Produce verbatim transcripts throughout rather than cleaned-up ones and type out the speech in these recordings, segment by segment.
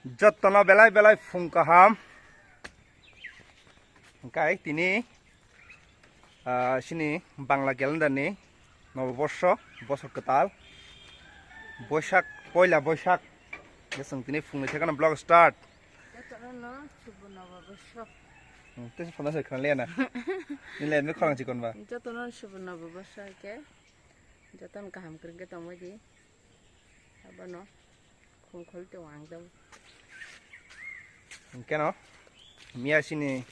Jotono belai belai phung kaham. Hingkai tini, ah, sini Bangla calendar ni Noboborsho, bosor kwtal, Boisak, poila Boisak. Chwng tini phungni thekano vlog start. Jotono no Subho Noboborsho. Hmm, tei phone se khna liya na. Nile me khorang chikon ba. Jotono Subho Noboborsho ke. Jotono kaham kwrwngkhe tongbai di. Abono khum khol tong ang tong. Hingke no, miya sini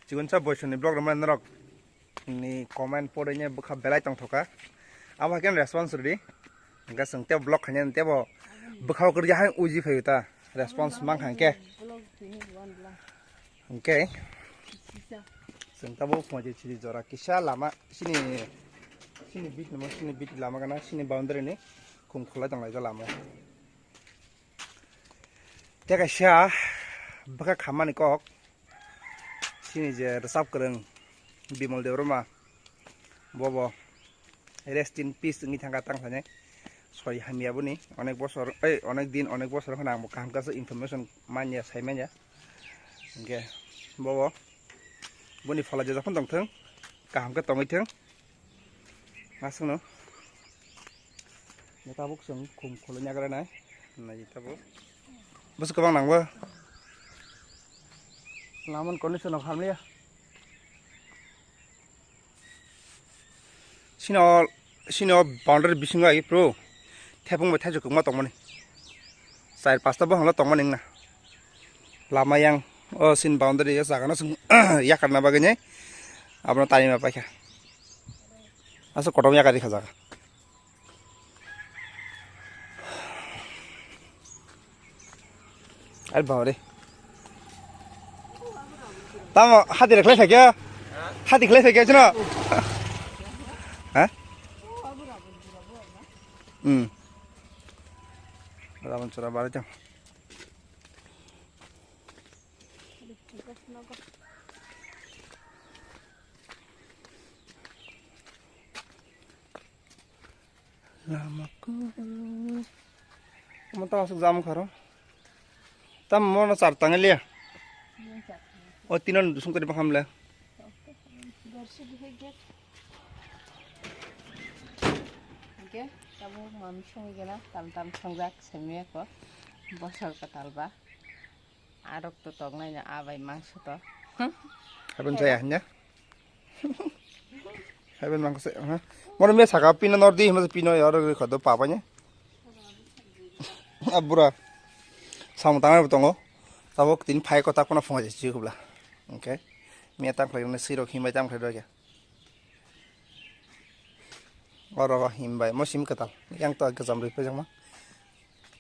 chikon sa boisoni vlog rwmani norok ni comment pore nya bwkha belai tongthoka. Abo haikhe response rwdi. Hingke chwng tei vlog khainani tei bo bwkha o kwrwya hai uji phaio ta response mankha hingke. Hingke chwng tabuk phoji chiri jora kisa lama sini, sini bit namo sini bit lama gana sini boundary ni khum khulai tonglaijak lama. Tei kaisa bwkha khammani kok sini je rwchap kwrwng Bimal Debbarma bobo rest in peace wngwi thangkha tang thani soi hamya boni onek bosor ei onek din onek bosor wngkhana ang bo kaham kaisa information manya sai manya hingke bobo boni phola jesa phano tongthwng kaham khe tongwi thwng. Aswkno tabuk chwng khum khulwi nagra nai nai tabuk. Bwswk kwbang nangbo. Lamani condition no hamliya. Sino sino boundary bisingo agi pro thepung bai thaisuk kwbangma tongmani. Char pasta bohanglo tongmani wngna. Lama yang o sin boundary o jaga no chwng yakarna bagwi nai abono tani ma paikha. Asa kotom yakar rikha jaga. Ai bawa re. Tamo hati rekhlai phekya? Hati khlai phekya chino? Ha? Hmm. Rabon chura bari jam. Lama ku. Omo tamo aswk jam kharo. Tam mono char tanglia. O tinon sung kari bakhamle. Oke, tabuk mami songwi gana tam tam songjak semiya ko bosor kwtal ba. Arok to tongnai na abai mangso to. Habin saya hanya. Habin mangso ha. Mono me saka pino nor di hima pino ya oro khodo papa nya. Abura. Samung tangai tongo. Tabuk tin phai ko tak kono phunga jesi kubla. Okay. Me tang khlai ne sirok himai tang khlai doya. Oro himbai mo sim katal. Yang to gajam rui pejang ma.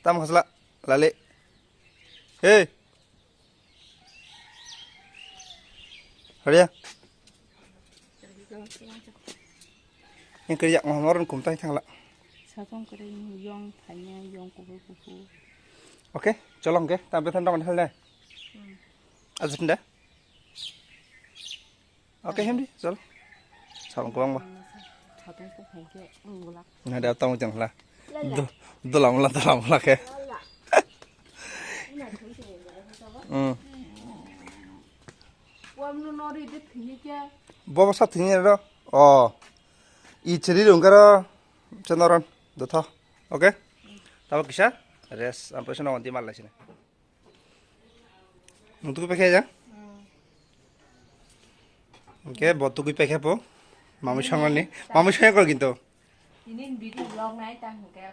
Tam khasla lale. Hey. Hariya. Yang kerja mau moron kum tai thangla. Satong kere yong thanya yong kubu kubu. Oke, cholong ke, tambe than dong hal dai. Aja thin da. Oke, hem di, chol. Sabang kubang ba. Satong ko hai ke ngulak. Na da tong jang la. Dola mula dola mula ke. Hmm. Bobo sa thini ro. Oh. I chiri rung karo. Chenoron. Dotho. Oke. Tabo kisa. Res. Ampai sono onti mal lai sini. Nung tuku pekhe ja? Oke, bo tuku pekhe po. Mamu songoni. Mamu songoni kintu. Tini video vlog nai tang hingke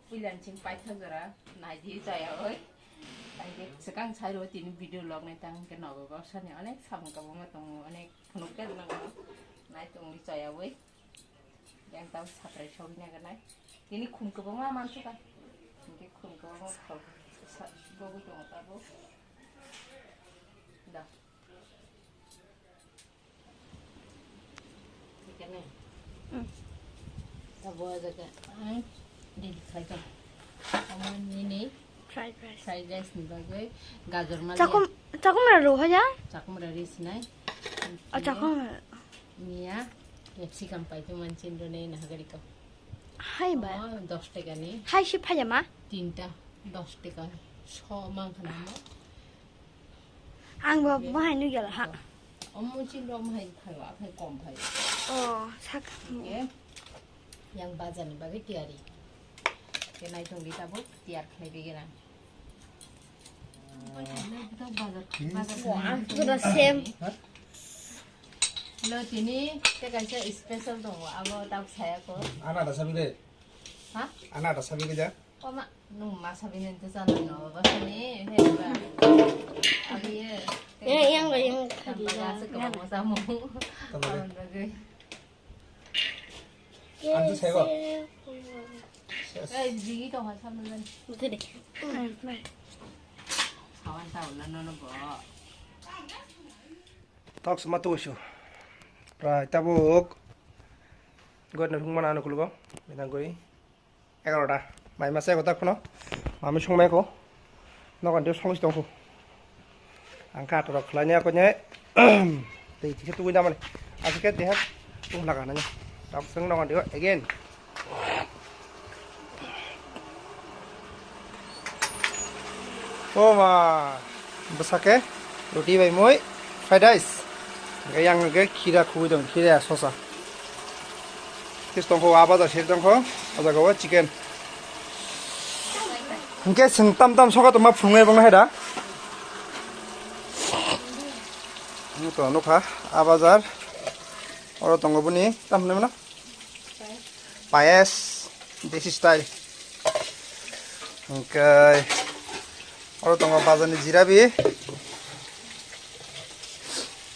puilan ching paitha jora nai di jaya oi. Tangke sekang sai ro tini video vlog nai tang hingke nogo gosani onek samung kabangma tongo onek phunuk ke nang nai tong di jaya oi. Yang tau saprai sogwi nai ganai. Tini khum kabangma mansuka. Hingke khum kabangma khol bogwi tongo tabo. Da. Ikane. Tabo jaga ang din khaikha. Amo nini Fried rice. Fried rice ni bagwi gajor maliya. Chakum, chakum ra ro hoya? Chakum ra ri sinai. A, chakum ra. Miya capsicum pai tu manchin ro nei na hagari ko. Hai ba. Oh, dos taka ni. Hai si phaya ma? Tinta dos taka. So mang khana mo. Ang bo bahai nugel ha. Omo chin rok hai phai wa phai kom phai. Oh, sak. Ye. Yang bazar ni bagwi tiyari. Ke nai tong di tabuk tiyar khlai bi gana. Wah, sudah same. Hello, tini te kaisa special dong, abo tak saya ko. Ana ada sabi de. Ha? Ana ada sabi de ja. Oma, nung ma sabi nen te sana no, ba sini, he ba. Abi ye. Eh, yang, yang, yang. Ba sa ko mo sa mo. Tamam. Abang bagai. Ang to sego. Yes. Eh, digi to ha sabi nen. Betul deh. Sawan tahu lah nono bo. Tok suma tu usu. Prai tabuk. Goi na thung mana anu kulugo. Binang goi. Egarota. Mai masa ego tak phono. Mami sung mai ko. Nokan dia song sitong ko. Angka atorok khlai nya ko nya. Tei tisa tu goi damani. Asike dia. Tung laga nanya. Tok sung nokan dia again. O ma, bwsake roti bai mui fried rice. Hingke yang hingke khira khugui tong, khira sosa. Kis tongkho, a bajar seri tongkho, o jaga o chicken. Hingke seng tam tam soka tongma phungai bongna hai da. Nukha, a bajar. Oro tongo boni, tam hwnwi mano? Payas, desi style. Hingke oro tongo bazar ni jirabi.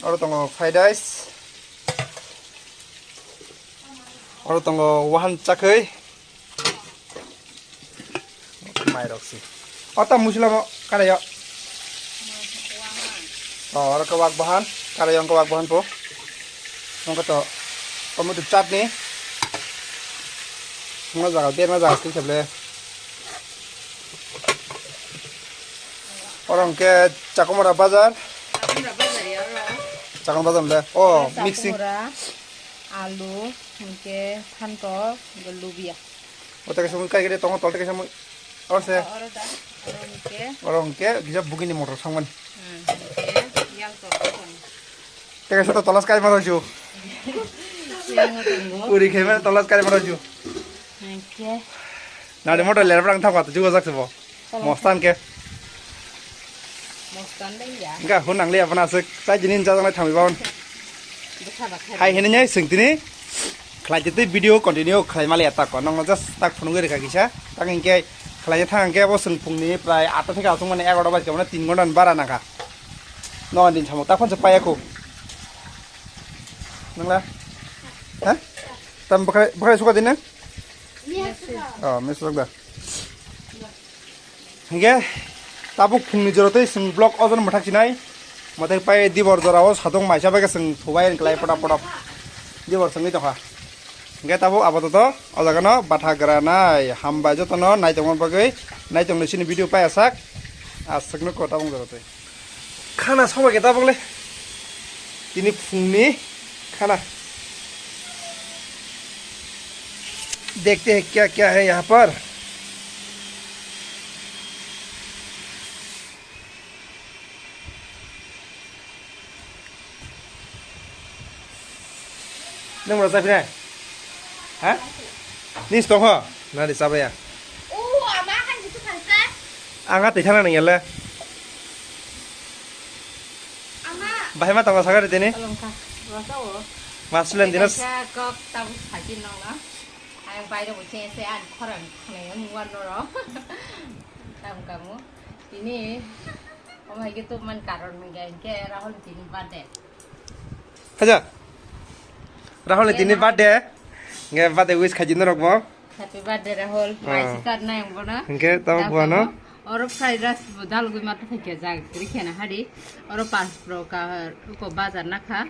Oro tongo fried rice. Oro tongo wahan chakwi. Mai rok si. O ta musila mo kare yo. O, oro kawak bahan, kare yo kawak bahan po. Nong to tomato chutney. Mo jaga, berma jaga sing sable. Oro hingke chakumara bazar. Chakumara bazar ya oro. Chakumara bazar le. O, mixing. Chakumara, alu, hingke phanto, hingke lubia. O teke samui kai gede tongo tol teke samui. Oro se. Oro da, oro hingke. Oro hingke, gija bugini motor sangmani. Hmm, hingke, yang tongo. Teke soto tolas kai maro ju. Yang tongo. Uri khe mane tolas kai maro ju. Hingke. Nari motor ler brang thangwa tu jugo jak sebo. Mostan ke. Mostan dai ya. Enggak, hun nang liya pernah sek. Saya jenin jajang lai thami bawon. Hai hene nyai seng tini. Khlai tete video continue khlai mali atak ko. Nong just tak phunung gari kagisa. Tak engke khlai thang engke bo seng phungni prai atta theke asung mane egarota bajka mane tin gonta ni bara nangkha. Nong din samo tak phone se paya ko. Nangla? Ha? Tam bkhai bkhai suka din na? Oh, mes lok da. Hingke tabuk phungni jora tei chwng vlog o jono mwthak sinai. Mwthai pai dibor jora o satung maisa bai khe chwng thubai wng klai pota pota. Dibor chwngwi tongkha. Hingke tabuk apatot o jaga no batha gra nai hambai jotono naitongma bagwi naitongni chini video pai asak aswk no kota bung jora tei. Khana songbai khe tabuk le. Tini phungni khana. Dekhte hai kya kya hai yahan par. Nung rasa pina? Ha? Nis tong ho? Nari sabaya. O, ama kan gitu kan sa? Anga tei thana nang yala. Bahai ma tongo sakari tini? Kalongkha. Rasa o. Masulen dinas. Kaisa kok tabu saji nong na. Ayang baire bo chengse ani khorang khonai ang wan noro. Tam kamu. Tini. Omai ke tu man karon mengga ke Rahul tini birthday. Haja. Rahul tini birthday. Nge birthday wish khaji norok bo. Happy birthday, Rahul. Ah. Mai sikar na yang bono. Hingke tamo buano? Oro fried rice bo dalgwi mata thakya jag, kiri khena hari. Oro pas pro ka ko bazar na kha.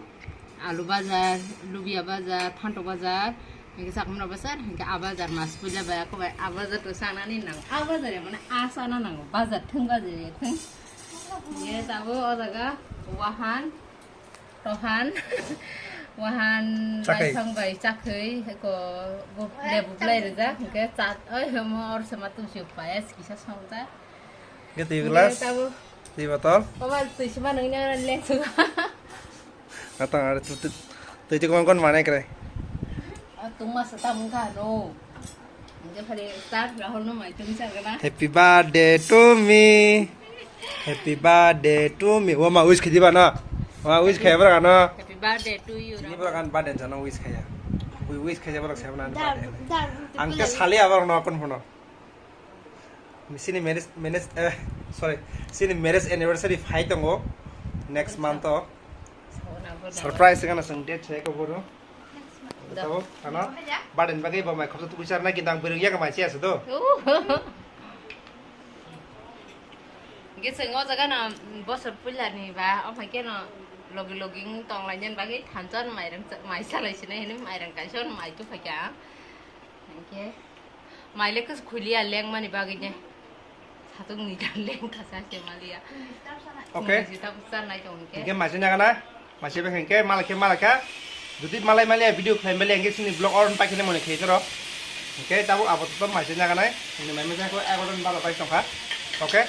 Alu bazar, lubia bazar, phanto bazar. Hingke sakmano bazar, hingke a bazar mas puja ba ko bai a bazar to sanani nang. A bazar ya mane a sana nang. Bazar thung bazar ya thung. Ye tabo o jaga wahan. Rohan, wahan chakwi. Laithang bai chakwi, eko bo lebu belai rijak, hingke chat, oi, hemo or sema tu siyo payas kisa songta. Hingke twi glass, twi botol. Mama, twi sima nungni oro leng sugo. Atang are twi, twi, twi kon kon manai krai. Ah, tungma sa tam ka no. Hingke phari start Rahul no mai tung sa gana. Happy birthday to me. Happy birthday to me. Wama wish khidi ba na. Wama wish khaya bra no. Happy birthday to you. Ini bra kan birthday jano wish khaya. Wi wish khaya bra sa na birthday. Ang ke sali abar no kon phono. Sini marriage, marriage, eh, sorry, sini marriage anniversary phai tongo next month o. Surprise gana song date se ko boro. Tabo ano baden bagi bo mai khobsa tuku charna kintu ang birung yaga mai se asu do. Ge song o jaga na bosor puila ni ba o phai ke no logi logi tong lai nyen bagi thanchon mai rang mai salai sini hini mai rang kaison mai tu phai kya. Hingke maile khe khulia lengmani bagwi ne. Satung ni dan leng kasa se malia. Okay. Sita pusar nai tong ke. Hingke maise nagana, maise be hingke malai khe malai kha. Jodi malai malia video khlai bali hingke sini vlog or pakhine mone khe toro. Hingke tabuk abo to maise nagana, ini mai mesa ko egaroh baro pai tongkha. Okay.